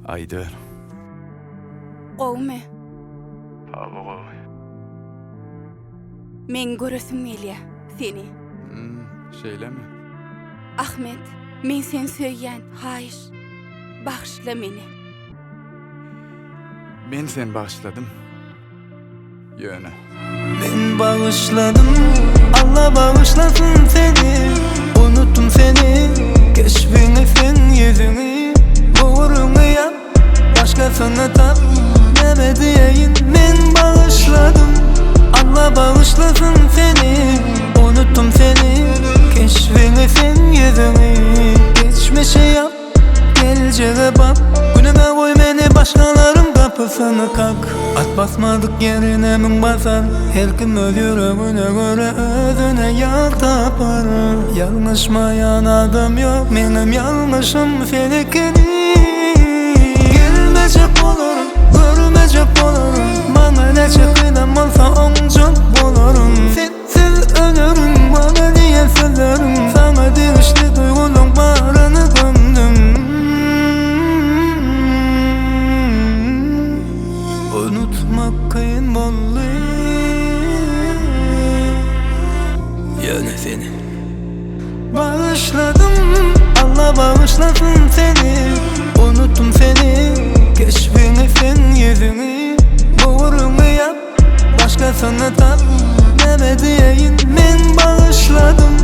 Aýdyber. Gowumy? Hawa gowy. Meň göresim gelýä seni. Hmm, şeýlemi? Ahmet, men seni söýýän, haýyş. Bagyşla meni. Men seni bagyşladym. Ýöne. Men bagyşladym, Alla bagyşlasyn seni Unutdym seni, keşbiňi sen ýüzüňi Böwrüňi ýap, başgasyny tap Näme diýeýin, men bagyşladym Alla bagyşlasyn seni Unutdym seni, keşbiňi sen ýüzüňi Geçmişi ýap, Geljege bak Günüme goý meni başgalaryň gapysyny kak At basmadyk ýerine müň basar Her kim öz ýüregine görä özüne ýar tapar Ýalňyşmaýan adam ýok meňem ýalňyşym sen ekeniň Gelmejek bolaryn görmejek bolaryn Maňa näçe kynam bolsa oňjak bolaryn Sen Siz ölerin maňa diýen sözleriň Saňa degişli duýgulaň baryny gömdüm Unutmak kyn boldy Ýöne seni Bagyşladym Alla bagyşlasyn seni Unutdym seni Keşbiňi sen ýüzüňi Böwrüňi ýap Başgasyny tap Näme diýeýin men bagyşladym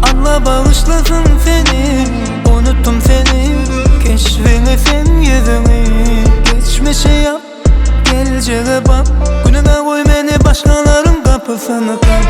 Alla bagyşlasyn seni Unutdym seni Keşbiňi sen ýüzüňi Geçmişi ýap Geljege bak Günüme goý meni başgalaryň gapysyny kak.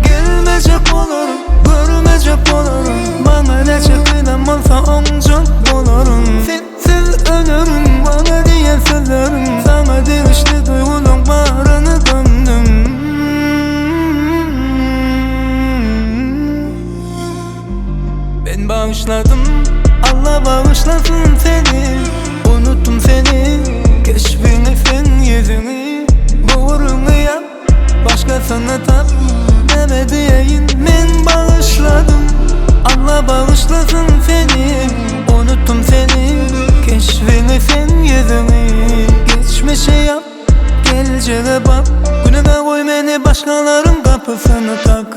Gelmejek bolaryn, görmejek bolaryn Maňa näçe kynam bolsa oňjak bolaryn Sensiz ölerin, maňa diýen sözleriň Saňa degişli duýgulaň baryny gömdüm. Men bagyşladym, Alla bagyşlasyn seni Unutdym seni, keşbiňi sen ýüzüňi Böwrüňi ýap, başgasyny tap Näme diýeýin, men bagyşladym Alla bagyşlasyn seni Unutdym seni, keşbiňi sen ýüzüňi Geçmişi ýap, geljege bak Günüme goý meni başgalaryň gapysyny kak.